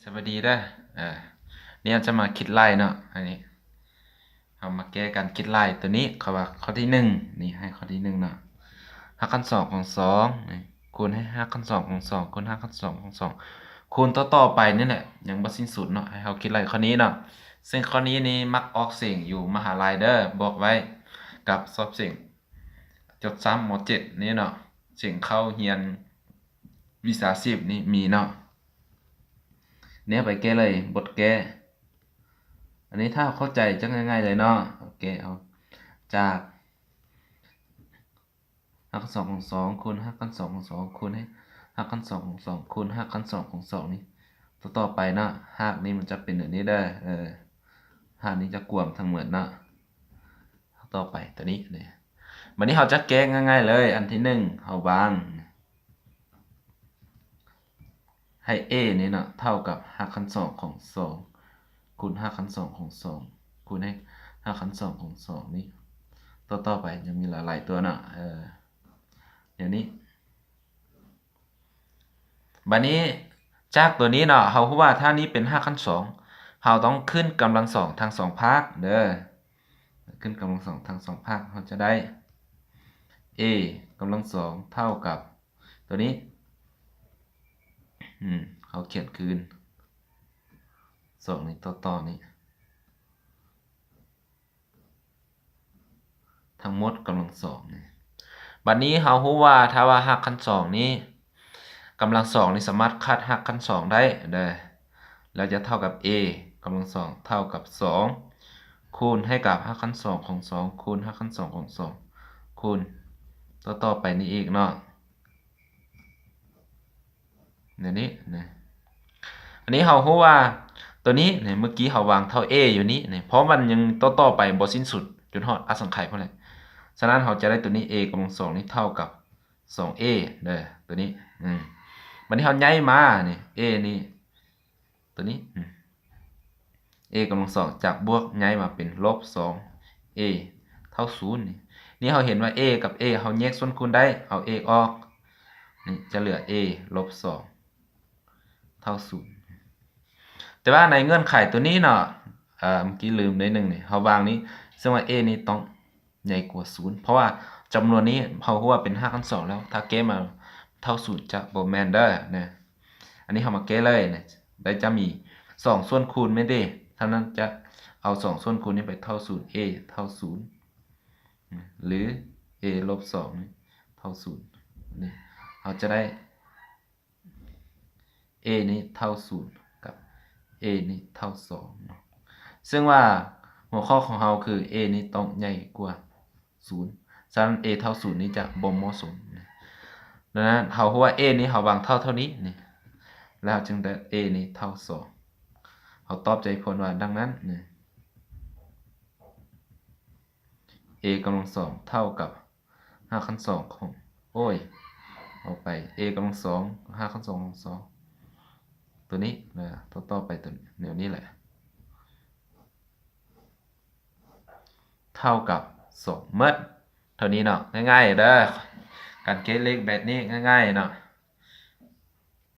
ສະບາຍດີເດີ. ເອີ ນີ້ເຮົາຈະມາຄິດໄລ່ເນາະ. ອັນນີ້ເຮົາມາແກ້ການຄິດໄລ່ຕົວນີ້ ເຂົາວ່າຂໍ້ທີໜຶ່ງ ນີ້ໃຫ້ຂໍ້ທີໜຶ່ງເນາະ ຮາກຂັ້ນສອງຂອງສອງ ນີ້ ຄູນໃຫ້ຮາກຂັ້ນສອງຂອງສອງ ຄູນຮາກຂັ້ນສອງຂອງສອງ ຄູນຕໍ່ໆໄປນີ້ແຫຼະ ຍັງບໍ່ສິ້ນສຸດເນາະ. ໃຫ້ເຮົາຄິດໄລ່ຂໍ້ນີ້ເນາະ. ເຊິ່ງຂໍ້ນີ້ນີ້ມັກອອກເສັງຢູ່ມະຫາໄລເດີ ບອກໄວ້ກັບສອບເສັງຈົບຊັ້ນ ມໍເຈັດນີ້ເນາະ ເສັງເຂົ້າຮຽນວິຊາຊີບນີ້ມີເນາະ. ແນວໄປແກ້ເລີຍ ບົດແກ້. ອັນນີ້ຖ້າເຂົ້າໃຈຈະງ່າຍໆເລີຍເນາະ. ເອົາແກ້ເອົາຈາກຮາກຂັ້ນສອງຂອງສອງ ຄູນຮາກຂັ້ນສອງຂອງສອງ ຄູນໃຫ້ຮາກຂັ້ນສອງຂອງສອງ ຄູນຮາກຂັ້ນສອງຂອງສອງນີ້ ຕໍ່ໆໄປເນາະ. ຮາກນີ້ມັນຈະເປັນແບບນີ້ເດີ ເອີ ຮາກນີ້ຈະກວມທັງໝົດເນາະ. ຕໍ່ໄປຕົວນີ້ເດ້. ບັດນີ້ເຮົາຈະແກ້ງ່າຍໆເລີຍ. ອັນທີໜຶ່ງ ເຮົາວາງ ໃຫ້ A ນີ້ເນາະ ເທົ່າກັບຮາກຂັ້ນສອງຂອງສອງ ຄູນຮາກຂັ້ນສອງຂອງສອງ ຄູນໃຫ້ຮາກຂັ້ນສອງຂອງສອງນີ້. ຕໍ່ໆໄປຍັງມີຫຼາຍໆຕົວເນາະ ເອີ ດຽວນີ້. ບັດນີ້ຈາກຕົວນີ້ເນາະ ເຮົາຮູ້ວ່າຖ້ານີ້ເປັນຮາກຂັ້ນສອງ ເຮົາຕ້ອງຂຶ້ນກຳລັງສອງທັງສອງພາກເດີ. ຂຶ້ນກຳລັງສອງທັງສອງພາກ ເຮົາຈະໄດ້ A ກຳລັງສອງເທົ່າກັບ ຕົວນີ້ ອືມ ເຮົາຂຽນຄືນ ສອງນີ້ຕໍ່ໆນີ້ ທັງໝົດກຳລັງສອງນີ້. ບັດນີ້ເຮົາຮູ້ວ່າຖ້າວ່າຮາກຂັ້ນສອງນີ້ ກຳລັງສອງນີ້ສາມາດຂັດຮາກຂັ້ນສອງໄດ້ເດີ ແລ້ວຈະເທົ່າກັບ A ກຳລັງສອງເທົ່າກັບສອງ ຄູນໃຫ້ກັບຮາກຂັ້ນສອງຂອງສອງ ຄູນຮາກຂັ້ນສອງຂອງສອງ ຄູນຕໍ່ໆໄປນີ້ອີກເນາະ. ແນວນີ້ນະ. ອັນນີ້ເຮົາຮູ້ວ່າຕົວນີ້ນະ ເມື່ອກີ້ເຮົາວາງເທົ່າ A ຢູ່ນີ້ນະ ເພາະມັນຍັງຕໍ່ໆໄປບໍ່ສິ້ນສຸດຈົນຮອດອະສັງໄຂພຸ້ນແຫຼະ. ສະນັ້ນເຮົາຈະໄດ້ຕົວນີ້ A ກຳລັງສອງນີ້ເທົ່າກັບສອງ A ເດີ ຕົວນີ້. ອືມ ບັດນີ້ເຮົາຍ້າຍມານີ້ A ນີ້ ຕົວນີ້ ອືມ A ກຳລັງສອງຈາກບວກຍ້າຍມາເປັນລົບສອງ A ເທົ່າສູນນີ້. ນີ້ເຮົາເຫັນວ່າ A ກັບ A ເຮົາແຍກສ່ວນຄູນໄດ້ ເອົາ A ອອກ ນີ້ຈະເຫຼືອ A ລົບສອງເທົ່າສູນ. ແຕ່ວ່າໃນເງື່ອນໄຂຕົວນີ້ເນາະ ເອີ ເມື່ອກີ້ລືມໜ້ອຍໜຶ່ງນີ້ ເຮົາວາງນີ້ ເຊິ່ງວ່າ A ນີ້ຕ້ອງ ໃຫຍ່ກວ່າສູນ ເພາະວ່າຈຳນວນນີ້ເຮົາຮູ້ວ່າເປັນຮາກຂັ້ນສອງແລ້ວ ຖ້າແກ້ມາເທົ່າສູນຈະບໍ່ແມ່ນເດີນະ. ອັນນີ້ເຮົາມາແກ້ເລີຍນະ ໄດ້ຈະມີສອງສ່ວນຄູນແມ່ນເດ ເທົ່ານັ້ນຈະເອົາສອງສ່ວນຄູນນີ້ໄປເທົ່າສູນ A ເທົ່າສູນ ຫຼື A ລົບສອງນີ້ເທົ່າສູນ ນີ້ເຮົາຈະໄດ້ A ນີ້ເທົ່າສູນກັບ A ນີ້ເທົ່າສອງເນາະ ເຊິ່ງວ່າຫົວຂໍ້ຂອງເຮົາຄື A ນີ້ຕ້ອງໃຫຍ່ກວ່າສູນ ສະນັ້ນ A ເທົ່າສູນນີ້ຈະບໍ່ເໝາະສົມ. ດັ່ງນັ້ນເຮົາຮູ້ວ່າ A ນີ້ເຮົາວາງເທົ່າເທົ່ານີ້ນີ້ ແລ້ວເຮົາຈຶ່ງໄດ້ A ນີ້ເທົ່າສອງ ເຮົາຕອບໃຈຜົນວ່າດັ່ງນັ້ນນີ້ A ກຳລັງສອງເທົ່າກັບຮາກຂັ້ນສອງຂອງ ໂອ້ຍ ເອົາໄປ A ກຳລັງສອງ ຮາກຂັ້ນສອງຂອງສອງ ຕົວນີ້ນະ ຕໍ່ໆໄປຕົວແນວນີ້ແຫຼະ ເທົ່າກັບສອງໝົດ ເທົ່ານີ້ເນາະ. ງ່າຍໆເດີ ການເກັດເລກແບບນີ້ງ່າຍໆເນາະ.